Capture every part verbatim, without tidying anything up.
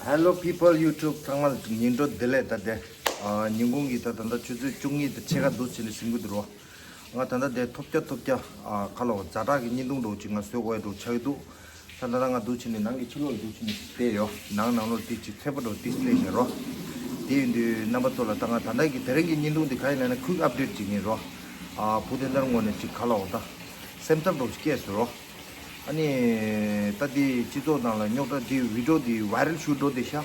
Hello people YouTube ཚང་མ་ལ་ཉིན་སྒྲོན་བདེ་ལེགས། ད་ལྟ་ཨ་ཉིན་གུང་གི་ད་ད་ལྟ་ཆུ་ཚོད་བཅུ་གཉིས་དང་ཕྱེད་ཀ་འདུག་བྱས་ནས་ཟིན་གྱི་འདུག་རོ། ང་ད་ལྟ་དེ་ཐོབ་རྒྱ་ཐོབ་རྒྱ་ཨ་ཁ་ལོ་ཛ་དྲག་གི་བརྙན་ཐུང་འདྲ་བོ་ཅིག་ང་བཟོ་དགོས་ཡ་འདྲ་བོ་ཆགས་ཀྱི་འདུག་ད་ལྟ་ང་འདུག་བྱས་ནས་ནང་གི་ཕྱི་ལོགས་འདུག་བྱས་ནས་བལྟས་ཡོད། ནང་ནང་ལོགས་དེ་ཅིག་ཚད་པ་འདྲ་བོ་ཏིག་བལྟས་བཞག་རོ། དེ་ཡིན་དུས་རྣམ་པ་ཚོ་ལ་ད་ང་ད་ལྟ་གི་དེ་རིང་གི་བརྙན་ཐུང་འདི་ག་ཡིན་ལབ་ན་quick update ཅིག་ཡིན་རོ། ཨ་བུ་དེ་འདྲ་ངོ་ནས་ཅིག་ཁ་ལོ་ད་སེམས་འཚབ་འདྲ་བོ་ཅིག་སྐྱེས་སོང་རོ། ཨ་ནི། ད་འདི་སྤྱི་ཚོགས་ནང་ལ་རྙོག་དྲ་འདི་བི་ཌིའོ་འདི་ཝའི་རལ་ཞུ་འགྲོ་བསྡད་ཤག་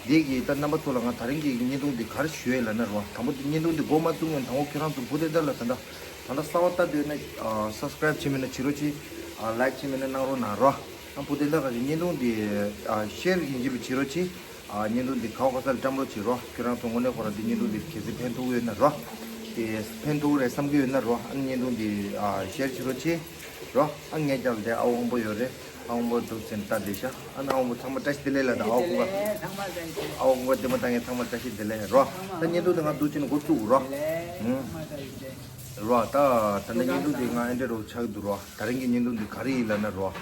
འདི་གིས་ད་རྣམ་པ་ཚོ་ལ་ང་ད་རིང་གི་བརྙན་ཐུང་འདི་ག་རེ་ཞུ་ཡས་ལབ་ན་རོ། དང་པོ་འདི་བརྙན་ཐུང་འདི་འགོ་མ་བཙུགས་སྔོན་དང་པོ་ཁྱོད་རང་ཚོ་བུ་དེ་འདྲ་ལ་ད་ལྟ་ད་ལྟ་གསར་པ་ལྟ་འདོད་ན་ཨ་སབ་སི་ཀ་རའིབ་བྱས་མེད་ན་བྱེད་རོགས་གྱིས། ཨ་ལའིཀ་བྱས་མེད་ན་གནང་རོགས་གནང་རོ། ཨ་བུ་དེ་འདྲ་ག་ཞིག་བརྙན་ཐུང་འདི་ཨ་ཤེར་ཡིན་གྱི་བྱེད་རོགས་གྱིས། ཨ་བརྙན་ཐུང་འདི་ག་བ་ག་ས་ལ་བཀྲམ་རོགས་བྱེད་རོ། ཁྱོད་རང་ཚོ་དངོས་གནས་ཁོ་རང་འདི་བརྙན་ཐུང་འདི་གལ་སྲིད་ཕན་ཐོགས་ཡོད་ན་རོ། དེ་ཕན་ཐོགས་རེད་བསམ་གྱི་ཡོད་ན་རོ། ཨ་ནི་བརྙན་ཐུང་འདི་ཨ་ཤེར་བྱེད་རོགས་གྱིས། རོ། ཨ་ངའི་རྒྱབ་ལ་དེ་ཨ་དབང་པོ་ཡོད་རེད། ཨ་དབང་པོ་འདུག་ཟེར་ནས་ལྟ་བསྡད་ཤག་ཨ་ནི་ཨ་དབང་པོ་ཚང་མ་བཀྲ་ཤིས་བདེ་ལེགས་ལ་དང་ཨ་དབང་པོ་ཨ་དབང་པོ་བདེ་མོ་ལྟ་མཁན་ཚང་མ་བཀྲ་ཤིས་བདེ་ལེགས་རོ། ད་བརྙན་ཐུང་དེ་ང་འདུག་བྱས་ནས་འགོ་བཙུགས་རོ། ཨུ། རོ། ད་ད་ནི་བརྙན་ཐུང་དེ་ང་ཨེ་འདྲ་རོ་ཆགས་འདུག་རོ། ད་རིང་གི་བརྙན་ཐུང་དེ་ག་རེ་ཡིན་ལབ་ན་རོ།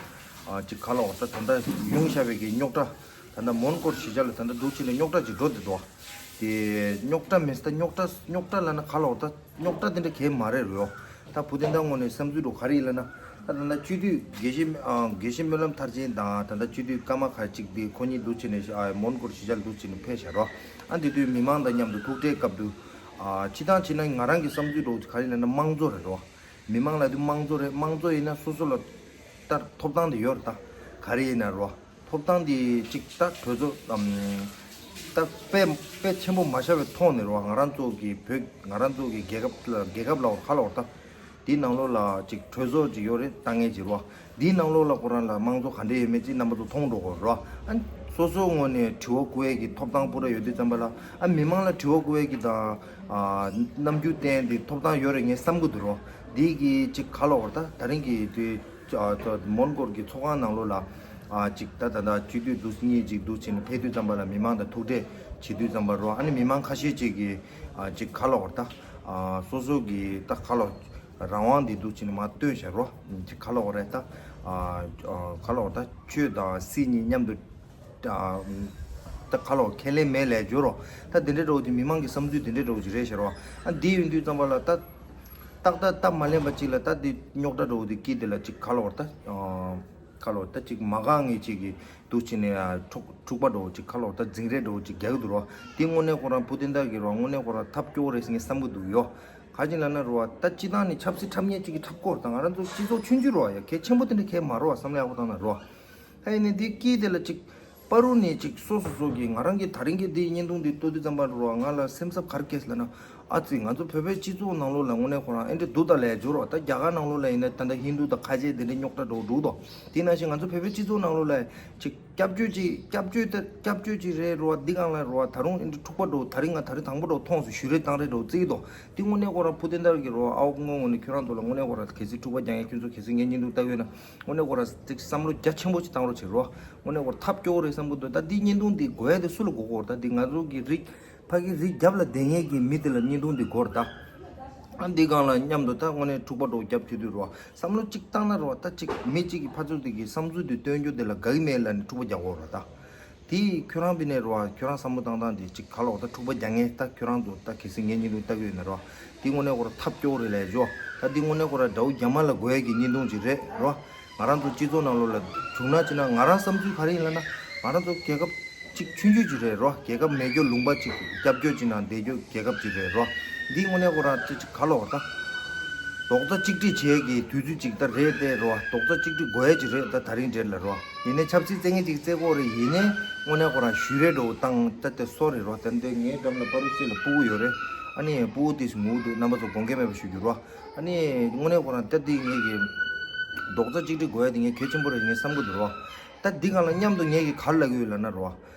ཨ་ཅིག་ག་ལ་འོ་ད་ད་ལྟ་ཡོང་བཞག་པའི་གི་རྙོག་དྲ། ད་ལྟ་མོན་གྷོ་གཞིས་ཆགས་ལ་ད་ལྟ་འདུག་བྱས་ནས་རྙོག་དྲ་ཅིག་འགྲོ་བསྡད་འདུག་དེ་རྙོག་དྲ་མེད་ས་རྙོག་དྲ་རྙོག་དྲ་ལབ་ན་ག་ལ་འོ་ད། རྙོག་དྲ་དེ་འདྲ་གང་ཡང་མ་རེད་རོ། ད་བུ་དེ་འདྲ་ངོ་ནས་བསམ་ཚུལ་འདྲ་བོ་ག་རེ་ཡིན་ལབ་ན། ད་ད་ལྟ་སྤྱི་འཐུས་དགེ་བཤེས་ཨ་དགེ་བཤེས་སྨོན་ལམ་མཐར་ཕྱིན་དང་ད་ལྟ་སྤྱི་འཐུས་ཀརྨ་ཁ་ཅིག་དེ་ཁོ་གཉིས་འདུག་བྱས་ནས་ཨ་མོན་གྷོ་གཞིས་ཆགས་ལ་འདུག་བྱས་ནས་ཕེབས་བཞག་རོ། ཨ་འདི་དུས་མི་མང་དང་མཉམ་དུ་ཐུག་འཕྲད་སྐབས་དུ། ཨ་སྤྱིར་བཏང་བྱས་ན་ང་རང་གི་བསམ་ཚུལ་འདྲ་བོ་ག་རེ་ཡིན་ལབ་ན་དམངས་གཙོ་རེད་རོ། མི་མང་ལབ་དུས་དམངས་གཙོ་རེད། དམངས་གཙོ་ཡིན་ན་སོ་སོ་ལ་ལྟར་ཐོབ་ཐང་དེ་ཡོད་རེད། ད་ག་རེ་ཡིན་ན་རོ། ཐོབ་ཐང་འདི་གཅིག་ད་གྲོས་ཚོགས་ཨམ། ད་དཔེ་དཔེ་ཆེན་པོ་མ་བཞག་པའི་ཐོག་ནས་རོ། ང་རང་ཚོ་གི་བོད་ང་རང་ཚོ་གི་རྒྱལ་ཁབ་ལ་རྒྱལ་ཁབ་ལ་འོ་ཁ་ལ་འོ་ད། འདིའི་ནང་ལོགས་ལ་གཅིག་གྲོས་ཚོགས་གཅིག་ཡོད་རེད། ད་ངས་གཅིག་རོ། འདིའི་ནང་ལོགས་ལ་ཁོ་རང་ལ་དམངས་གཙོ་ག་འདྲས་ཡོད་མེད་ཅིག་རྣམ་པ་ཚོ་མཐོང་འགྲོ་དགོས་རོ། ཨ་སོ་སོའི་ངོས་ནས་དྲི་བ་བཀོད་ཡས་ཀྱི་ཐོབ་ཐང་པུ་ར་ཡོད་དུས་ཙམ་པ་ལ་ཨ་མི་མང་ལ་དྲི་བ་བཀོད་ཡས་ཀྱི་དང་ཨ་རྣམ་འགྱུར་བསྟན་ཏེ་ཐོབ་ཐང་ཡོད་རེད་ངས་བསམ་གི་འདུག་རོ། འདི་གི་གཅིག་ག་ལ་འོ་ད་ད་རིང་གི་དུས། ཨ་ད་མོན་གྷོ་གི་ཚོགས་ཁང་ནང་ལོགས་ལ་ཨ་ཅིག་ད་ད་ད་སྤྱི་འཐུས་འདུག་གཉིས་ཅིག་འདུག་བྱས་ནས་ཕེབས་དུས་ཙམ་པ་ལ་མི་མང་དང་ཐུག་འཕྲད་བྱེད་དུས་ཙམ་པ་རོ། ཨ་ནི་མི་མང་ཁ་ཤས་ཅིག་གིས་ཨ་ཅིག་ག་ལ་འོ་ད་ཨ་སོ་སོ་གི་ད་ག་ལ་རང་དབང་འདི་འདུག་བྱས་ནས་མར་སྟོན་བཞག་རོ། ཅིག་ག་ལ་འོ་རེད་ད་ཨ་ཨ་ག་ལ་འོ་ད་ཆོས་དང་སྲིད་གཉིས་མཉམ་དུ་ཨ་ད་ག་ལ་འོ་ཁས་ལེན་མེད་ལབ་བརྗོད་རོ། ད་དེ་འདྲའི་འདྲ་བོ་ཅིག་མི་མང་གི་བསམ་ཚུལ་དེ་འདྲའི་འདྲ་བོ་ཅིག་རེད་བཞག་རོ། ཨ་འདི་ཡིན་དུས་ཙམ་པ་ལ་ད། ཏག་ཏག་སྟབས་མ་ལེགས་པ་ཅིག་ལ་ད་འདི་རྙོག་དྲ་འདྲ་བོ་འདི་སྐྱེས་དེ་ལ་ཅིག་ག་ལ་འོ་ད། ཨ་ག་ལ་འོ་ད་ཅིག་མ་དགའ་ངེས་ཅིག་གིས་འདུག་བྱས་ནས་ཨ་འཁྲུག་འཁྲུག་པ་འདྲ་བོ་ཅིག་ག་ལ་འོ་ད་འཛིང་རེས་འདྲ་བོ་ཅིག་རྒྱག་གི་འདུག་རོ། འདི་དངོས་གནས་ཁོ་རང་བུ་དེ་འདྲ་གི་རོ་དངོས་གནས་ཁོ་རང་ཐབས་སྐྱོ་བོ་རེད་ཟེར་ངས་བསམ་གི་འདུག་ཡོ། ག་ཅིག་ལབ་ན་རོ་ད་སྤྱི་བཏང་ནས་ཆབ་སྲིད་འཁྲབ་མཁན་ཅིག་གིས་འཁྲབ་སྐོར་དང་ང་རང་ཚོ་སྤྱི་ཚོགས་ཆུང་ཆུང་རོ་ཡ་གལ་ཆེན་པོ་དེ་འདྲ་གལ་མ་རོ་བསམ་བློ་ཡག་པོ་བཏང་ན་རོ། ཨ་ཡིན་ནའི་འདི་སྐྱིད་དེ་ལ་ཅིག་པ་རུ་ནས་ཅིག་སོ་སོ་སོ་གི་ང་རང་གི་ད་རིང་གི་འདི་བརྙན་ཐུང་འདི་ལྟོས་དུས་ཙམ་པ་རུ་ང་ལ་སེམས་འཚབ་ག་རེ་སྐྱེས་ལབ་ན། ཨ་ཙི་ང་ཚོ་བོད་པའི་སྤྱི་ཚོགས་ནང་ལོགས་ལ་དངོས་གནས་ཁོ་རང་ཨེ་འདྲ་འདུག་ད་ལས་སྦྱོར་བ་ད་རྒྱ་གར་ནང་ལོགས་ལ་ཡིན་ན་ད་ལྟ་ཧིན་དུ་དང་ཁ་ཆེ་དེ་འདྲའི་རྙོག་དྲ་འགྲོ་འགྲོ་འདུག་དེ་ནང་བཞིན་ང་ཚོ་བོད་པའི་སྤྱི་ཚོགས་ནང་ལོགས་ལ་ཅིག་སྐྱབས་བཅོལ་ཅིག་སྐྱབས་བཅོལ་ད་སྐྱབས་བཅོལ་ཅིག་རེད་རུ་བ་འདི་གང་ལ་རུ་བ་ད་རུང་ཨེ་འདྲ་འཁྲུག་པ་འགྲོ་ད་རིང་ང་ད་རིང་དང་པོ་འགྲོ་མཐོང་སོང་ཞུ་རེས་བཏང་རེས་འགྲོ་བརྩི་གི་འདུག་དེ་དངོས་གནས་ཁོ་རང་བུ་དེ་འདྲ་གི་རུ་བ་ཨའོ་སྔོན་ངོ་ནས་ཁྱོད་རང་ཚོ་ལ་དངོས་གནས་ཁོ་རང་གལ་སྲིད་འཁྲུག་པ་རྒྱག་མཁན་ཁྱོད་ཚོ་གལ་སྲིད་ངའི་བརྙན་ཐུང་ལྟ་གི་ཡོད་ན། དངོས་གནས་ཁོ་རང་ཅིག་བསམ་བློ་རྒྱ་ཆེན་པོ་ཅིག་བཏང་རོགས་བྱེད་རོགས། དངོས་གནས་ཁོ་རང་ཐབས་སྐྱོ་བོ་རེད་བསམ་གི་འདུག་ད་འདི་བརྙན་ཐུང་འདི་དགོས་ཡ་དེ་སུ་ལ་དགོས་ཀྱི་ཡོད་རེད། ད་འདི་ང་ཚོ་གི་རིགས་ཕ་གི་རིགས་རྒྱབ་ལ་བསྡད་མཁན་གྱི་མི་དེ་ལ་བརྙན་ཐུང་འདི་དགོས་རེད་ད། ཨ་འདི་སྒང་ལ་མཉམ་དུ་ད་དངོས་གནས་འཁྲུག་པ་འདྲ་བོ་རྒྱབ་བྱེད་དུས་རོ། བསམ་བློ་གཅིག་བཏང་ན་རོ་ད་གཅིག་མི་གཅིག་གི་ཕར་ཚུར་དེ་གི་བསམ་ཚུལ་དེ་སྟོན་རྒྱུ་དེ་ལ་དགའ་གི་མེད་ལབ་ནས་འཁྲུག་པ་རྒྱག་གི་ཡོད་རེད་ད། དེ་ཁྱོད་རང་བི་ནས་རོ་ཨ་ཁྱོད་རང་བསམ་བློ་བཏང་སྟངས་དེ་ཅིག་ག་ལོག་ད་འཁྲུག་པ་རྒྱག་མཁན་ད་ཁྱོད་རང་ཚོ་ད་གལ་སྲིད་ངའི་བརྙན་ཐུང་ལྟ་གི་ཡོད་ན་རོ། དེ་དངོས་གནས་ཁོ་ར་ཐབས་སྐྱོ་བོ་རེད་ལས་ཞོ། ད་དེ་དངོས་གནས་ཁོ་ར་དགྲ་བོ་རྒྱ་དམར་ལ་དགོས་ཡས་ཀྱི་བརྙན་ཐུང་ཅིག་རེད་རོ། ང་རང་ཚོ་སྤྱི་ཚོགས་ནང་ལོགས་ལ་བྱུང་ན་ཅི་ན་ང་རང་བསམ་ཚུལ་ག་རེ་ཡིན་ལབ་ན་ང་རང་ཚོ་རྒྱལ་ཁབ་ཅིག་ཆུང་ཆུང་ཅིག་རེད་རོ། རྒྱལ་ཁབ་མེད་རྒྱུ་ལུང་པ་ཅིག་སྐྱབས་བཅོལ་ཅིག་ནང་བསྡད་རྒྱུ་རྒྱལ་ཁབ་ཅིག་རེད་རོ། འདི་དངོས་གནས་ཁོ་ར་ཅི་ཅིག་ག་ལོག་ད། རྡོག་རྩ་གཅིག་སྒྲིལ་བྱེད་ཀྱི་དུས་ཚོད་ཅིག་ད་རེད་དེ་རོ། རྡོག་རྩ་གཅིག་སྒྲིལ་དགོས་ཡ་ཅིག་རེད་ད་ད་རིང་འདྲེར་ལ་རོ། ཡིན་ནའི་ཆབ་སྲིད་རྩེད་མཁན་ཅིག་རྩེ་གོ་རེད་ཡིན་ནའི་དངོས་གནས་ཁོ་རང་ཞུ་རེ་འགྲོ་བཏང་ད་དེ་སོ་རེད་རོ། དེ་འདྲའི་ངའི་འགྲམ་ལ་པ་རུ་སི་ལ་སྤུ་གུ་ཡོད་རེད། ཨ་ནི་སྤུ་གུ་དེ་ཞིག་ངུ་འདུག་རྣམ་པ་ཚོ་དགོངས་འགལ་མེད་པ་ཞུ་རྒྱུ་རོ། ཨ་ནི་དངོས་གནས་ཁོ་རང་ད་འདི་ངེད་ཀྱི་རྡོག་རྩ་གཅིག་སྒྲིལ་དགོས་ཡ་དེ་ངས་གལ་ཆེན་པོ་རེད་ངས་བསམ་གི་འདུག་རོ། ད་འདི་གང་ལ་མཉམ་དུ་ངེད་ཀྱི་གར་ལ་གི་ཡོད་ལ་ན་རོ།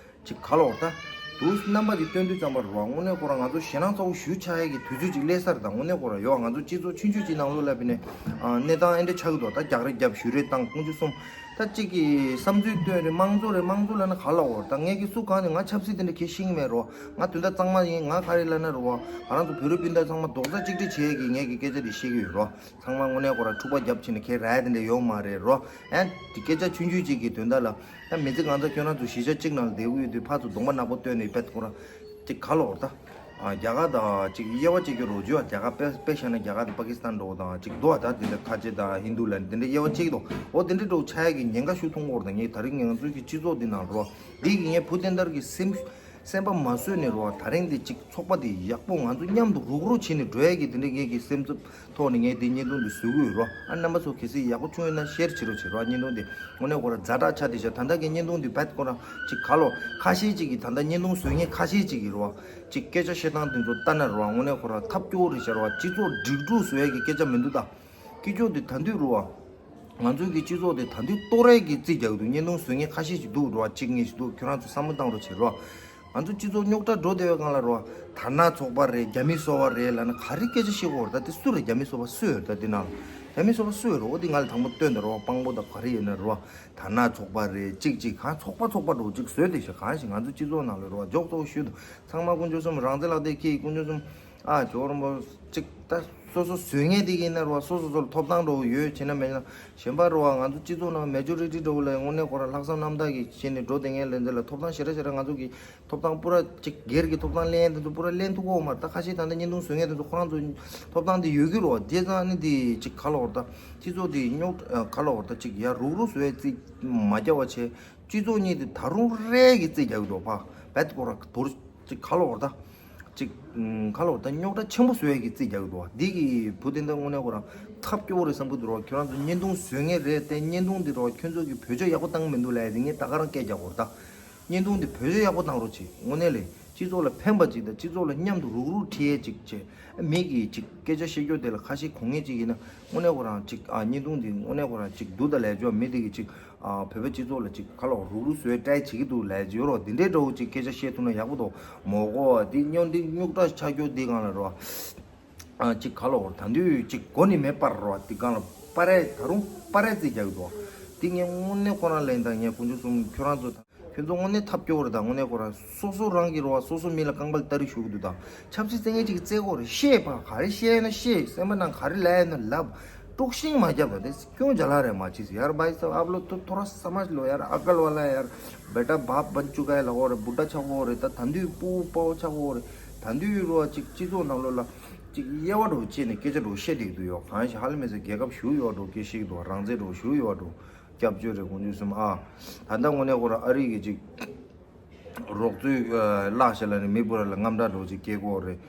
ཅིག་ག་ལོག་ད། དུས་རྣམ་པ་འདི་སྟོན་དུས་ཙམ་པར་རོ་དངོས་གནས་ཁོ་རང་ང་ཚོ་ཞེད་སྣང་ཚ་བོ་ཞུ་ཆགས་ཡས་ཀྱི་དུས་ཚོད་ཅིག་སླེབས་ས་རེད་ད་དངོས་གནས་ཁོ་རང་ཡོད་ང་ཚོ་སྤྱི་ཚོགས་ཆུང་ཆུང་ཅིག་ནང་ལོགས་ལ་བི་ནས་གནས་སྟངས་ཨེ་འདྲ་ཆགས་ཀྱི་འདུག་ད་རྒྱག་རེས་རྒྱབ་ཞུ་རེས་བཏང་དཀོན་མཆོག་གསུམ་ ད་གཅིག་གིས་བསམ་ཚུལ་བཏོན་རེད། དམངས་གཙོ་རེད། དམངས་གཙོ་ལབ་ན་ག་ལ་འོར། ད་ངས་ཀྱི་སུ་གང་ནས་ང་ཆབ་སྲིད་དེ་འདྲ་ཁས་ཤེས་ཀྱི་མེད་རོ། ང་དོན་དག་གཙང་མ་ཡིན། ང་ག་རེ་ལབ་ན་རོ། ང་རང་ཚོ་བོད་རིགས་སྤུན་ཟླ་ཚང་མ་རྡོག་རྩ་གཅིག་སྒྲིལ་བྱེད་ཀྱི་ངས་ཀྱི་སྐད་ཆ་དེ་བཤད་ཀྱི་ཡོད་རོ། ཚང་མ་དངོས་གནས་ཁོ་ར་འཁྲུག་པ་རྒྱབ་ཕྱིན་ནས་ཁས་ར་ཡ་དེ་འདྲ་ཡོད་མ་རེད་རོ། ཨན་དེ་སྐད་ཆ་ཆུང་ཆུང་གཅིག་གི་དོན་དག་ལ། ད་མི་ཚེ་གང་ཚ་ཁྱོད་རང་ཚོ་གཞིས་ཆགས་གཅིག་ནང་ལ་བསྡད་ཀྱི་ཡོད་དུས་ཕར་ཚུར་གདོང་པ་ནག་པོ་སྟོན་ནས་བེད་ཁོ་ར་གཅིག་ག་ལ་འོར་ད། རྒྱ་གར་དང་གཅིག་དབྱེ་བ་ཕྱེ་རྒྱུ་རོ་བྱོས། རྒྱ་གར་དཔེ་དཔེ་བཞག་ན་རྒྱ་གར་དང་པ་ཀི་སི་ཐན་འདྲ་བོ་དང་གཅིག་འདུག་ད། དེ་འདྲ་ཁ་ཆེ་དང་ཧིན་དུ་ལ་དེ་འདྲ་དབྱེ་བ་ཕྱེ་གི་འདུག་འོ་དེ་འདྲ་འདྲ་བོ་ཆགས་ཡ་གི་ཉེན་ཁ་ཤུགས་མཐོང་གི་ཡོད་རེད། ད་ངས་ད་རིང་ང་ཚོའི་གི་སྤྱི་ཚོགས་འདི་ནང་རོ། འདི་གི་ངས་བུ་བསྟན་དར་གི་སེམས་སེམས་པ་མ་བཟོད་ནས་རོ། ད་རིང་འདི་གཅིག་ཚོགས་པ་འདི་ཡག་པོ་ང་ཚོ་མཉམ་དུ་རུག་རུག་བྱས་ནས་འགྲོ་ཡ་གི་དེ་འདྲ་ངས་གི་སེམས་ཚབ་ཐོག་ནས་ངས་འདི་བརྙན་ཐུང་འདི་བཟོ་གི་ཡོད་རོ། ཨ་རྣམ་པ་ཚོ་གལ་སྲིད་ཡག་པོ་བྱུང་ཡོད་ན་ཤེར་བྱེད་རོགས་བྱེད་རོ། བརྙན་ཐུང་འདི་དངོས་གནས་ཁོ་ར་ཛ་དྲག་ཆགས་བསྡད་ཤག་ད་ལྟ་གི་བརྙན་ཐུང་འདི་བེད་ཁོ་ར་གཅིག་ག་ལོ་ཁ་ཤས་གཅིག་གིས་ད་ལྟ་བརྙན་ཐུང་བཟོ་མཁན་ཁ་ཤས་གཅིག་གིས་རོ། གཅིག་སྐད་ཆ་བཤད་སྟངས་འདི་ཚོ་ལྟ་ན་རོ། དངོས་གནས་ཁོ་ར་ཐབས་སྐྱོ་བོ་རེད་ཤག་རོ། སྤྱི་ཚོགས་སྒྲིག་འཛུགས་བཟོ་ཡས་ཀྱི་སྐད་ཆ་མི་འདུག་ད། སྐྱིད་སྐྱོ་འདི་ད་དུས་རོ། ང་ཚོའི་གི་སྤྱི་ཚོགས་དེ་ད་དུས་གཏོར་རས་ཀྱི་རྩིས་རྒྱག་གི་འདུག་བརྙན་ཐུང་བཟོ་མཁན་ཁ་ཤས་ཤིག་འདུག་རོ། གཅིག་གཉིས་ཤིག་འདུག་ཁྱོད་རང་ཚོ་བསམ་བློ་བཏང་རོགས་བྱེད་རོ། ང་ཚོ་སྤྱི་ཚོགས་རྙོག་དྲ་འགྲོ་བསྡད་པའི་སྒང་ལ་རོ། དར་ནག་ཚོགས་པ་རེད། རྒྱ་མི་སོ་པ་རེད་ལབ་ན་ག་རེ་སྐད་ཆ་བཤད་ཀྱི་ཡོད་རེད། ད་དེ་སུ་རེད། རྒྱ་མི་སོ་པ་སུ་ཡོད་རེད། ད་དེ་ནང་ལ་རྒྱ་མི་སོ་པ་སུ་ཡོད་རེད། འོ་དེ་ང་ལ་དང་པོ་སྟོན་དང་རོ། དཔང་པོ་དང་ག་རེ་ཡོད་ན་རོ། དར་ནག་ཚོགས་པ་རེད། གཅིག་གཅིག་གང་ཚོགས་པ་ཚོགས་པ་འགྲོ་གཅིག་བཟོས་བསྡད་ཤག་གང་ཞིག་ང་ཚོ་སྤྱི་ཚོགས་ནང་ལ་རོ། འཇོག་ཚོགས་ཞུ་དང་ཚང་མ་དཀོན་མཆོག་གསུམ། རང་བཙན་ལག་དེབ་ཁྱེར་དཀོན་མཆོག་གསུམ། ཨ་ཇོ་རོང་པོ་གཅིག་ད་སོ་སོ་བཟོས་མཁན་དེ་གི་ཡིན་ན་རོ། སོ་སོ་སོ་ལ་ཐོབ་ཐང་འགྲོ་ཡོད་བྱས་ན་མེད་ན་གཞན་པ་རོ། ང་ཚོ་སྤྱི་ཚོགས་ནང་མེ་ཇོ་རི་ཊི་འགྲོ་ལ་དངོས་གནས་ཁོ་ར་ལྷག་བསམ་རྣམ་དག་གི་བྱས་ནས་འགྲོ་བསྡད་མཁན་ལ་འདི་ལ་ཐོབ་ཐང་ཞེ་དྲག་ཞེ་དྲག་ང་ཚོ་གི་ཐོབ་ཐང་པུ་ར་གཅིག་སྒེར་གྱི་ཐོབ་ཐང་ལེན་དེ་ཚོ་པུ་ར་ལེན་ཐུབ་ཀྱི་ཡོད་མ་རེད། ད་ཁ་ཤས་ད་ལྟ་བརྙན་ཐུང་བཟོ་མཁན་དེ་ཚོ་ཁོ་རང་ཚོ་ཐོབ་ཐང་དེ་ཡོད་ཀྱི་རོ། བྱས་ཙང་ནི་དེ་གཅིག་ག་ལ་འོར། ད་སྤྱི་ཚོགས་དེ་རྙོག་ག་ལ་འོར། ད་གཅིག་ཡ་རུག་རུག་བཟོ་ཡའི་རྩིས་མ་རྒྱག་པ་བྱས། སྤྱི་ཚོགས་གཉིས་དེ་ད་རུང་རེ་གི་རྩིས་རྒྱག་གི་འདུག་ཕ། བེད་ཁོ་ར་དོར་གཅིག་ག་ལ་འོར། ད་གཅིག་ག་ལ་འོར། ད་རྙོག་དྲ་ཆེན་པོ་བཟོ་ཡ་གི་རྩིས་རྒྱག་གི་འདུག་འདི་གི་བུ་དེ་འདྲ་དངོས་གནས་ཁོ་རང་ཐབས་སྐྱོ་བོ་རེད་བསམ་གི་འདུག་རོ། ཁྱོད་རང་ཚོ་བརྙན་ཐུང་བཟོ་མཁན་རེད་དེ། བརྙན་ཐུང་འདི་རོ་ཁྱོད་ཚོ་གི་བེད་སྤྱོད་ཡག་པོ་བཏང་གི་མི་འདུག་ལབ་ཡ་དེ་ངས་ད་ག་རང་སྐད་རྒྱག་གི་ཡོད་རེད། ད་བརྙན་ཐུང་འདི་བེད་སྤྱོད་ཡག་པོ་བཏང་རོགས་བྱེད། དངོས་གནས་ལས་སྤྱི་ཚོགས་ལ་ཕན་པ་ཅིག་དང་སྤྱི་ཚོགས་ལ་མཉམ་དུ་རུག་རུག་ཁྲིད་ཡས་ཅིག་བྱས། མི་གིས་ཅིག་སྐད་ཆ་བཤད་རྒྱུ་དེ་ལ་ཁ་ཞིག་གོ་ངེས་ཅིག་ཡིན་ན་དངོས་གནས་ཁོ་རང་ཅིག་ཨ་བརྙན་ཐུང་འདི་དངོས་གནས་ཁོ་རང་ཅིག་སྡུག་དང་ལས་ཆོག་མི་དེ་གིས་ཅིག་ཨ་བོད་པའི་སྤྱི་ཚོགས་ལ་ཅིག་ཁ་ལོག་རུག་རུག་བཟོས་ཏྲའི་བྱེད་ཀྱི་འདུག་ལས་བརྗོད་རོགས་འདི་འདྲའི་འདྲ་བོ་ཅིག་སྐད་ཆ་བཤད་ཐུབ་ན་ཡག་པོ་འདུག་མོ་གོ། འདི་སྙོག་འདི་རྙོག་དྲ་ཆགས་རྒྱུ་འདི་སྒང་ལ་རོ། ཨ་ཅིག་ཁ་ལོག་ད་དུས་ཅིག་གོ་ནི་མེད་པར་རོ། འདི་སྒང་ལ་པར་རེ་ད་རུང་པར་རེ་རྩིས་རྒྱག་གི་འདུག་འདི་ངས་དངོས་གནས་ཁོ་རང་ལན་དང་ངས་དཀོན་མཆོག་གསུམ་ཁྱོད་རང་ཚོ་དང་། ཁྱོད་ཚོ་དངོས་གནས་ཐབས་སྐྱོ་བོ་རེད། ད་དངོས་གནས་ཁོ་རང་སོ་སོ་རང་གི་རོ་བ་སོ་སོ་མི་ལ་རྐང་པ་ལ་སྟ་རེ་གཞུ་གི་འདུག་ད་ཆབ་སྲིད་བཙན་ངན་ཅིག་བཙལ་དགོས་རེད། ཤེས་པ་ག་རེ་བཤད་ན་ཤེས། སེམས་པ་ནང་ག་རེ་ལབ་ཡ་ན་ལབ། དཀྲུག་ཤིང་མ་རྒྱབ་ད། དེ་སྐྱོན་ཅ་ལག་རེད་མ་བྱེད། ཡར་བྷའི་སབ་ཨབ་ལོ་ཐོ་ཐོ་ར་ས་མ་ལོ་ཡར་ཨ་ཀལ་ཝ་ལ་ཡར་བེ་ཊ་བྷ་བན་ཅུ་ཀ་ཡ་ལ་འོ་རེད། བུ་ཊ་ཆག་འོ་རེད། ད་ད་དུས་སྤུ་པའོ་ཆག་འོ་རེད། ད་དུས་རོ་བ་ཅིག་སྤྱི་ཚོགས་ནང་ལོགས་ལ་ཅིག་དབྱེ་བ་འདྲ་བོ་ཕྱེ་ནས་སྐད་ཆ་འདྲ་བོ་བཤད་བསྡད་ཀྱི་འདུག་ཡོ། གང་ཞིག་ཧ་ལམ་མེད་ཚེ་རྒྱལ་ཁབ་ཞུ་ཡོད་འགྲོ་སྐད་ཤིག་འདུག་རང་བཙན་འདྲ་བོ་ཞུ་ཡོད་འགྲོ། སྐྱབས་བཅོལ་རེད་དཀོན་མཆོག་གསུམ་ཨ། ད་ལྟ་དངོས་གནས་ཁོ་རང་ཨ་རི་གི་ཅིག་རོགས་ཚུལ་བརླག་ཤག་ལ་ནི་མི་བུ་ར་ལ་དངངས་སྐྲག་འདྲ་བོ་ཅིག་སྐྱེ་གོ་རེད།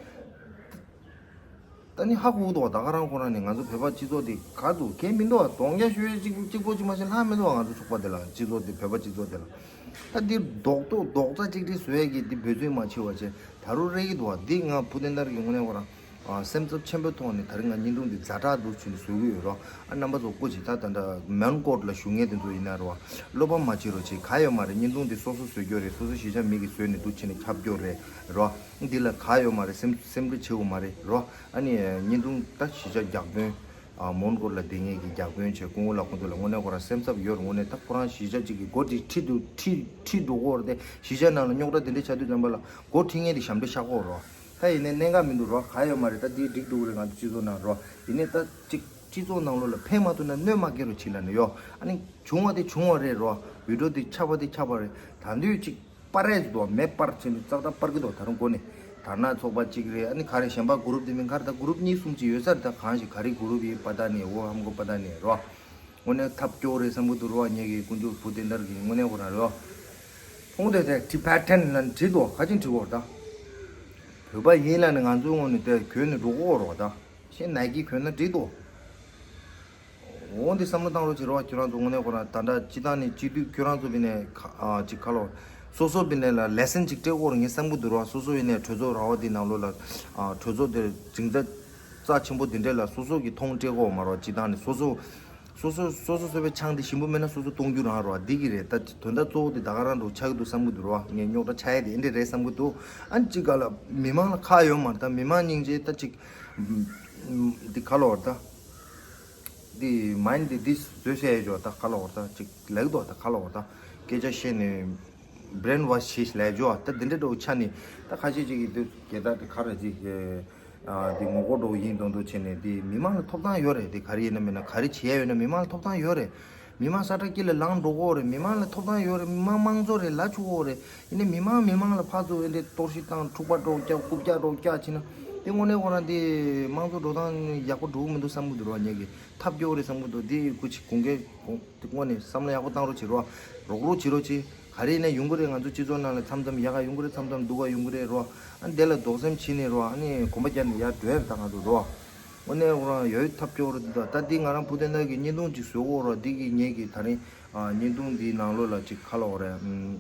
ད་ནི་ཧ་གོ་གི་འདུག་ད་ག་རང་ཁོ་རང་ནི་ང་ཚོ་བོད་པ་སྤྱི་ཚོགས་དེ་ག་འདུག་གལ་མི་འདུག་གདོང་རྒྱག་ཞུ་ཡས་གཅིག་གཅིག་པོ་གཅིག་མ་ཤེས་ལྷག་མི་འདུག་ང་ཚོ་ཚོགས་པ་དེ་ལ་སྤྱི་ཚོགས་དེ་བོད་པ་སྤྱི་ཚོགས་དེ་ལ། ད་འདི་རྡོག་རྡོག་རྡོག་རྩ་གཅིག་སྒྲིལ་བཟོ་ཡས་ཀྱི་འདི་འབད་བརྩོན་མ་བྱས་པ་བྱས་ད་རུང་རེ་གི་འདུག་བ། འདི་ང་བུ་བསྟན་དར་གྱི་དངོས་གནས་ཁོ་རང་ཨ་སེམས་འཚབ་ཆེན་པོའི་ཐོག་ནས་ད་རིང་ང་བརྙན་ཐུང་འདི་ཛ་དྲག་འདུག་བྱས་ནས་བཟོ་གི་ཡོད་རོ། ཨ་རྣམ་པ་ཚོ་སྐུ་མཁྱེན། ད་ད་ལྟ་མན་ཀོར་ལ་བཞུགས་མཁན་དེ་ཚོ་ཡིན་ན་རོ། བློ་ཕམ་མ་བྱེད་རོགས་བྱེད། ག་ཡོད་མ་རེད། བརྙན་ཐུང་འདི་སོ་སོ་བཟོས་རྒྱུ་རེད། སོ་སོ་གཞིས་ཆགས་མི་གིས་བཟོས་ནས་འདུག་བྱས་ནས་ཁྱབ་རྒྱུ་རེད་རོ། འདི་ལ་ག་ཡོད་མ་རེད། སེམས་སེམས་ཁྲལ་བྱེད་དགོས་མ་རེད་རོ། ཨ་ནི་བརྙན་ཐུང་ད་གཞིས་ཆགས་བརྒྱ་དཔོན། ཨ་མོན་གྷོ་ལ་བསྡད་མཁན་གྱི་བརྒྱ་དཔོན་བྱས་སྐུ་ངོ་ལ་ཁོང་ཚོ་ལ་དངོས་གནས་ཁོ་རང་སེམས་འཚབ་ཡོད་རེད། དངོས་གནས་ད་ཁོ་རང་གཞིས་ཆགས་གཅིག་གི་འགོ་ཁྲིད་ཁྲིད་འདུག་ཁྲིད་ཁྲིད་འགྲོ་གི་ཡོད་རེད་དེ། གཞིས་ཆགས་ནང་ལ་རྙོག་དྲ་དེ་འདྲ་ཆགས་དུས་ཙམ་པ་ལ་འགོ་ཁྲིད་མཁན་དེ་ཞབས་འདྲེན་ཤ་ཁོག་རོ། ད་ཡིན་ནའི་གནད་འགག་མི་འདུག་རོ། ག་ཡོད་མ་རེད། ད་དེ་འགྲིག་འགྲོ་གི་རེད། ང་ཚོ་སྤྱི་ཚོགས་ནང་རོ། ཡིན་ནའི་ད་གཅིག་སྤྱི་ཚོགས་ནང་ལོགས་ལ་ཕན་མ་ཐོགས་ན་གནོད་མ་སྐྱེལ་རོགས་བྱེད་ལབ་ནས་ཡོ། ཨ་ནི་བྱུང་བ་དེ་བྱུང་བ་རེད་རོ། བི་ཌིའོ་དེ་ཆགས་པ་དེ་ཆགས་པ་རེད། ད་དུས་གཅིག་པར་རེད་འདུག་མེད་པར་བྱས་ནས་ཙག་ཙག་པར་གི་འདུག་ད་རུང་འགོ་ནས་དར་ནག་ཚོགས་པ་གཅིག་རེད། ཨ་ནི་ག་རེ་གཞན་པ་གུ་རུབ་དེ་མིན་ག་རེ་ད་གུ་རུབ་གཉིས་གསུམ་ཅིག་ཡོད་ས་རེད། ད་གང་ཞིག་ག་རེ་གུ་རུབ་ཡིན་པ་ད་ནི་འོ་ཧམ་གོ་པ་ད་ནི་རོ། དངོས་གནས་ཐབས་སྐྱོ་རེད་བསམ་གི་འདུག་རོ། ངེད་ཀྱི་དཀོན་མཆོག་བུ་དེ་འདར་གི་དངོས་གནས་ཁོ་རང་རོ། ཁོང་དེ་དེ་ཊི་བེ་ཊན་ལ་བྲིས་འདུག་ག་ཅིག་བྲིས་འོར་ད། བོད་པ་ཡིན་ལ་ནི་ང་ཚོའི་ངོས་ནས་དེ་གྱོན་ནས་འགྲོ་གོ་རོ་ད། ཤེས་ནའི་ཀི་གྱོན་ན་འགྲིག་འདུག་འོ་འདི་བསམ་བློ་བཏང་རོགས་བྱེད་རོགས། ཁྱོད་རང་ཚོ་དངོས་གནས་ཁོ་རང་ད་ལྟ་སྤྱི་བཏང་ནས་སྤྱི་འཐུས་ཁྱོད་རང་ཚོ་བི་ནས་ཁ་ཨ་ཅིག་ཁ་ལོ། སོ་སོ་བི་ནས་ལ་ལེ་སན་ཅིག་སྤྲད་དགོས་རེད་ངས་བསམ་གི་འདུག་རོགས། སོ་སོ་བི་ནས་གྲོས་ཚོགས་ར་བ་འདི་ནང་ལོགས་ལ་ཨ་གྲོས་ཚོགས་འདིར་འཛིན་གྲྭ་རྩ་ཆེན་པོ་འདི་འདྲས་ལ་སོ་སོ་གི་མཐོང་སྤྲད་དགོས་མ་རོགས། སྤྱི་བཏང་ནས་སོ་སོ་སོ་སོ་སོ་སོ་སོ་བའི་ཆང་འདི་ཞིམ་པོ་མེད་ན་སོ་སོ་གཏོང་རྒྱུ་རང་རོགས་འདི་གི་རེད། ད་དོན་དག་གཙོ་བོ་འདི་ད་ག་རང་འགྲོ་ཆགས་ཀྱི་འདུག་བསམ་གི་འདུག་རོགས། ངས་རྙོག་དྲ་ཆགས་ཡ་དེ་འདི་འདྲས་རེད་བསམ་གི་འདུག་ཨ་ནི་གཅིག་ག་ལ་མི་མང་ལ་ཁག་ཡོད་མ་རེད། ད་མི་མང་སྙིང་རྗེ་ད་ཅིག་འདི་ཁ་ལོ་བར་ད། འདི་མའིན་འདི་འདི་བཟོས་བྱས་ཡོད་ད་ཁ་ལ་བོར་ད་ཅིག་ལེགས་འདུག་ད་ཁ་ལ་བོར་ད་སྐད་ཆ་བཤད་ནས་brainwash བྱེད་ལས་འཇོག་ད་འདི་འདྲ་འདྲ་བོ་ཆ་ནས་ད་ཁ་ཤས་ཅིག་གིས་འདི་རྒྱལ་དར་འདི་ག་རེ་ཅིག་འདི་ངོ་རྒོལ་འདྲ་བོ་ཡིན་མདོག་མདོག་བྱས་ནས་འདི་མི་མང་ལ་ཐོབ་ཐང་ཡོད་རེད། འདི་ག་རེ་ཡིན་ན་མིན་ན་ག་རེ་བྱས་ཡོད་ན་མི་མང་ལ་ཐོབ་ཐང་ཡོད་རེད། མི་མང་ས་ཁྲ་དཀྱིལ་ལ་ལངས་འགྲོ་གི་ཡོད་རེད། མི་མང་ལ་ཐོབ་ཐང་ཡོད་རེད། མི་མང་དམངས་གཙོ་རེད། ལབ་ཆོག་གི་རེད། ཡིན་ནའི་མི་མང་མི་མང་ལ་ཕར་ཚུར་འདི་གཏོར་བཤིག་བཏང་འཁྲུག་པ་འདྲ་བོ་རྒྱག་རྐུབ་བཀྱག་འདྲ་བོ་བཀྱག་བྱས་ན་དེ་དངོས་གནས་ཁོ་རང་འདི་དམངས་གཙོ་འགྲོ་སྟངས་ཡག་པོ་འགྲོ་གི་མི་འདུག་བསམ་གི་འདུག་རོ། ངེད་ཀྱི་ཐབས་སྐྱོ་བོ་རེད་བསམ་གི་འདུག་འདི་སྐུ་མཁྱེན་དགོངས་འགལ་དགོངས་དེ་དངོས་གནས་བསམ་བློ་ཡག་པོ་བཏང་རོགས་བྱེད་རོགས། རོགས་རོགས་བྱེད་རོགས་བྱེད། ག་རེ་ཡིན་ན་ཡོང་གི་རེད། ང་ཚོ་སྤྱི་ཚོགས་ནང་ལ་མཚམས་མཚམས་ཡག་ག་ཡོང་གི་རེད། མཚམས་མཚམས་སྡུག་ག་ཡོང་གི་རེད་རོ། ཨ་ནི་དེ་ལ་རྡོག་སེམས་བྱིན་ནས་རོ། ཨ་ནི་གོམ་པ་རྒྱབ་ནས་ཡར་འགྲོ་ཡ་རེད་ད་ང་ཚོ་རོ། དངོས་གནས་ཁོ་རང་ཡོད་ཐབས་སྐྱོ་བོ་རེད་འདུག་ད་འདི་ང་རང་བུ་དེ་འདྲ་གི་བརྙན་ཐུང་ཅིག་བཟོ་གོ་རོ། འདི་གི་ངེད་ཀྱི་ད་རིང་ཨ་བརྙན་ཐུང་འདིའི་ནང་ལོགས་ལ་ཅིག་ཁ་ལོག་རེད། ཨམ།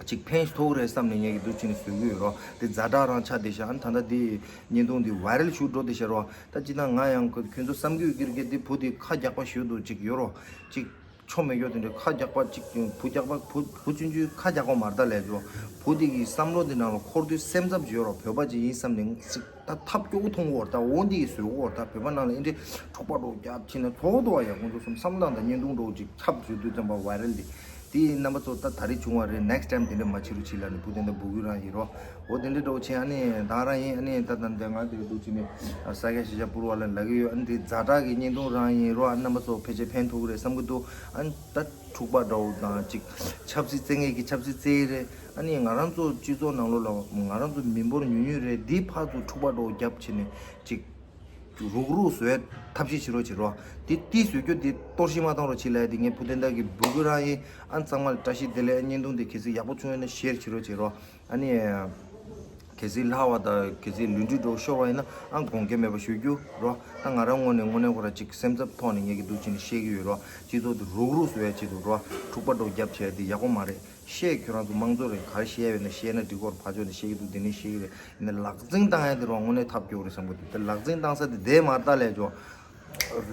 ཅིག་ཕན་ཐོགས་རེད་བསམ་ནས་ངེད་ཀྱི་འདུག་ཅིག་ནས་བཟོ་གི་ཡོད་རོ། འདི་ཛ་དྲག་རང་ཆགས་བསྡད་ཤག་ཨ་ནི་ད་ལྟ་འདི་བརྙན་ཐུང་འདི་ཝའི་རལ་ཞུ་འགྲོ་བསྡད་ཤག་རོ། ད་ཅི་ད་ང་ཡང་ཁོ་ཁྱོད་ཚོ་བསམ་གི་ཡོད་ཀྱི་རེད་གི། འདི་བུ་འདི་ཁ་རྒྱག་པ་ཞུ་འདུག་ཅིག་ཡོད་རོ། ཅིག་ཆོ་མེད་ཡོད་དེ་འདྲ་ཁ་རྒྱག་པ་ཅིག་བུ་རྒྱག་པ་བུ་བུ་ཆུང་ཆུང་ཁ་རྒྱག་པ་མ་རེད་ད་ལས་ཇོ། བུ་དེ་གི་བསམ་བློ་དེ་ནང་ལ་འཁོར་དུས་སེམས་འཚབ་ཅིག་ཡོད་རོ། བོད་པ་ཅིག་ཡིན་བསམ་ནས་ཅིག་ད་ཐབས་སྐྱོ་བོ་མཐོང་གི་ཡོད་རེད། ད་འོ་འདི་ཡི་བཟོས་གི་ཡོད་རེད། ད་བོད་པ་ནང་ལ་ཨེ་འདྲའི་འཁྲུག་པ་འདྲ་བོ་རྒྱབ་ཕྱིན་ན་ཚོགས་འདུ་བ་ཡ་ཁོང་ཚོ་གསུམ་བསམ་བློ་དང་བརྙན་ཐུང་འདྲ་བོ་ཅིག་ཁྱབ་བྱེད་དུས་ཙམ་པ་ཝའི་རལ་དེ་དེ་རྣམ་པ་ཚོ་ད་ད་རེས་བྱུང་བ་རེད། ནེག་སི་ཊའིམ་དེ་འདྲ་མ་བྱེད་རོགས་བྱེད་ལབ་ནས་བུ་དེ་འདྲ་འབོད་སྐུལ་རང་ཡིན་རོ། འོ་དེ་འདྲ་འདྲ་བོ་བྱེད། ཨ་ནི་ད་རང་ཡིན། ཨ་ནི་ད་ད་འདི་ང་དེ་འདུག་ཅིག་ནས་ས་སྐྱ་ཤེས་བྱ་པུར་བ་ལ་ལབ་ཀྱི་ཡོད། ཨ་ནི་དེ་ཛ་དྲག་གི་བརྙན་ཐུང་རང་ཡིན་རོ། ཨ་ནི་རྣམ་པ་ཚོ་ཕལ་ཆེར་ཕན་ཐོགས་ཀྱི་རེད་བསམ་གྱི་འདུག་ཨ་ནི་ད་འཁྲུག་པ་འདྲ་བོ་དང་ཅིག་ཆབ་སྲིད་རྩེད་མཁན་གྱི་ཆབ་སྲིད་རྩེད་ཡི་རེད། ཨ་ནི་ང་རང་ཚོ་སྤྱི་ཚོགས་ནང་ལོགས་ལ་ང་རང་ཚོ་མི་འབོར་ཉུང་ཉུང་རེད། འདི་ཕར་ཚུར་འཁྲུག་པ་འདྲ་བོ་རྒྱབ་ཕྱིན་ནས་ཅིག་རུག་རུག་བཟོ་ཡ་ཐབས་ཤེས་བྱེད་རོགས་བྱེད་རོགས། དེ་དེ་བཟོ་རྒྱུ་དེ་གཏོར་བཤིག་མ་གཏོང་རོགས་བྱེད་ལབ་ཡ་དེ་ངས་བུ་དེ་འདྲ་གི་འབོད་སྐུལ་རང་ཡིན། ཨ་ནི་ཚང་མ་ལ་བཀྲ་ཤིས་བདེ་ལེགས། བརྙན་ཐུང་དེ་གལ་སྲིད་ཡག་པོ་བྱུང་ཡོད་ན་ཤེར་བྱེད་རོགས་བྱེད་རོགས། ཨ་ནི་གལ་སྲིད་ལྷག་པ་དང་གལ་སྲིད་ལུས་འབྲེལ་འདྲ་བོ་ཤོར་བ་ཡིན་ན་ཨ་དགོངས་འགལ་མེད་པ་ཞུ་རྒྱུ་རོགས། ད་ང་རང་ངོས་ནས་དངོས་གནས་ཁོ་རང་ཅིག་སེམས་འཚབ་ཐོག་ནས་ངེད་ཀྱི་འདུག་ཅིག་ནས་བཤད་ཀྱི་ཡོད་རོགས། སྤྱི་ཚོགས་དེ་རུག་རུག་བཟོ་ཡ་ཆེད་དུ་རོགས། འཁྲུག་པ་འདྲ་བོ་རྒྱབ་བྱས་དེ་ཡག་པོ་མ་རེད། བཤད་ཁྱོད་རང་ཚོ་དམངས་གཙོ་རེད། ག་རེ་བཤད་ཡ་ཡོད་ན་བཤད་ན་འགྲིག་གོ་རེད། ཕར་ཕྱོགས་ནས་བཤད་ཀྱི་འདུག་འདི་ནས་བཤད་ཀྱི་རེད། ཡིན་ན་ལག་འཛིང་བཏང་ཡ་དེ་རོགས་དངོས་གནས་ཐབས་སྐྱོ་བོ་རེད་བསམ་གི་འདུག་དེ་ལག་འཛིང་བཏང་ས་དེ་དེ་མ་རེད་ད་ལས་ཇོ།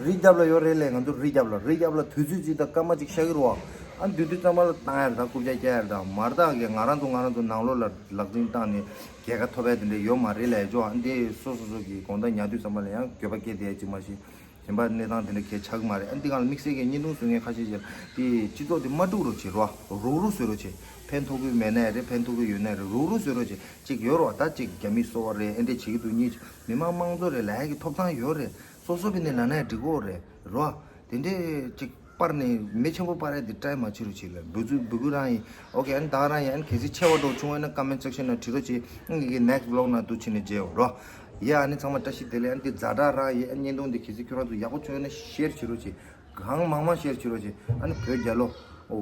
རི་རྒྱབ་ལ་ཡོད་རེད་ལས། ང་ཚོ་རི་རྒྱབ་ལ་རི་རྒྱབ་ལ་དུས་ཚོད་ཅིག་དང་སྐར་མ་ཅིག་ཤར་གི་རེད་བ། ཨ་དུས་དུས་ཙམ་པ་ལ་བཏང་ཡ་རེད། ད་རྐུབ་བཀྱག་བཀྱག་ཡ་རེད། ད་མ་རེད་ད་གི་ང་རང་ཚོ་ང་རང་ཚོ་ནང་ལོགས་ལ་ལག་འཛིང་བཏང་ནས་རྒྱལ་ཁ་ཐོབ་ཡ་དེ་འདྲ་ཡོད་མ་རེད་ལས་ཇོ། ཨ་འདི་སོ་སོ་སོ་གི་དགོང་དག་ཉལ་དུས་ཙམ་པ་ལ་ཡང་འགྱོད་པ་སྐྱེ་བསྡད་ཡ་ཅིག་མ་གཞི། གཞན་པ་གནས་སྟངས་དེ་འདྲ་གལ་ཆགས་ཀྱི་མ་རེད། ཨ་འདི་སྒང་ལ་དམིགས་བསལ་གྱི་བརྙན་ཐུང་བཟོ་མཁན་ཁ་ཤས་ཤིག་དེ་སྤྱི་ཚོགས་དེ་མ་དཀྲུག་རོགས་བྱེད་རོགས། རུག་རུག་བཟོ་རོགས་བྱེད། ཕན་ཐོགས་ཀྱི་མེད་ན་ཡང་རེད། ཕན་ཐོགས་ཀྱི་ཡོད་ན་ཡང་རེད། རུག་རུག་བཟོ་རོགས་བྱེད། ཅིག་ཡོད་རོགས། ད་ཅིག་རྒྱ་མི་གསོ་བ་རེད། ཨེ་འདྲས་བྱེད་ཀྱི་འདུག་གཉིས་མི་མང་དམངས་གཙོ་རེད། ལབ་ཡ་གི་ཐོབ་ཐང་ཡོད་རེད། སོ་སོ་བྱས་ནས་ལབ་ན་ཡང་འགྲིག་གོ་རེད་རོ། དེ་འདྲས་ཅིག་སྤར་ནས་མི་ཆེན་པོ་སྤར་ཡ་དེ་ཊའི་མ་བྱེད་རོགས་བྱེད་ལ་འབོད་ཚུལ་འབོད་སྐུལ་རང་ཡིན། ཨོ་ཁེ། ཨ་ནི་ད་རང་ཡིན། ཨ་ནི་གལ་སྲིད་ཆེ་བ་འདྲ་བོ་བྱུང་བ་ཡིན་ན་ཀོ་མེན་ཊི་སེག་ཤན་ནང་བྲིས་རོགས་བྱེད། ཨ་ངེད་ཀྱི་ནེག་སི་ཊི་བི་ལོག་ནང་འདུག་ཅིག་ནས་མཇལ་ཡོང་རོགས། ཡ་ཨ་ནི་ཚང་མ་བཀྲ་ཤིས་བདེ་ལེགས། ཨ་ནི་དེ་ཛ་དྲག་རང་ཡིན། ཨ་བརྙན་ཐུང་དེ་གལ་སྲིད་ཁྱོད་རང་ཚོ་ཡག་པོ་བྱུང་ཡོད་ན་ཤེར་བྱེད་རོགས་བྱེད། གང་མང་མང་ཤེར་བྱེད་རོགས་བྱེད། ཨ་ནི་བོད་རྒྱལ་ལོ།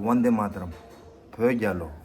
ཝན་དེ་མ་ཏ་རམ། བོད་རྒྱལ་ལོ།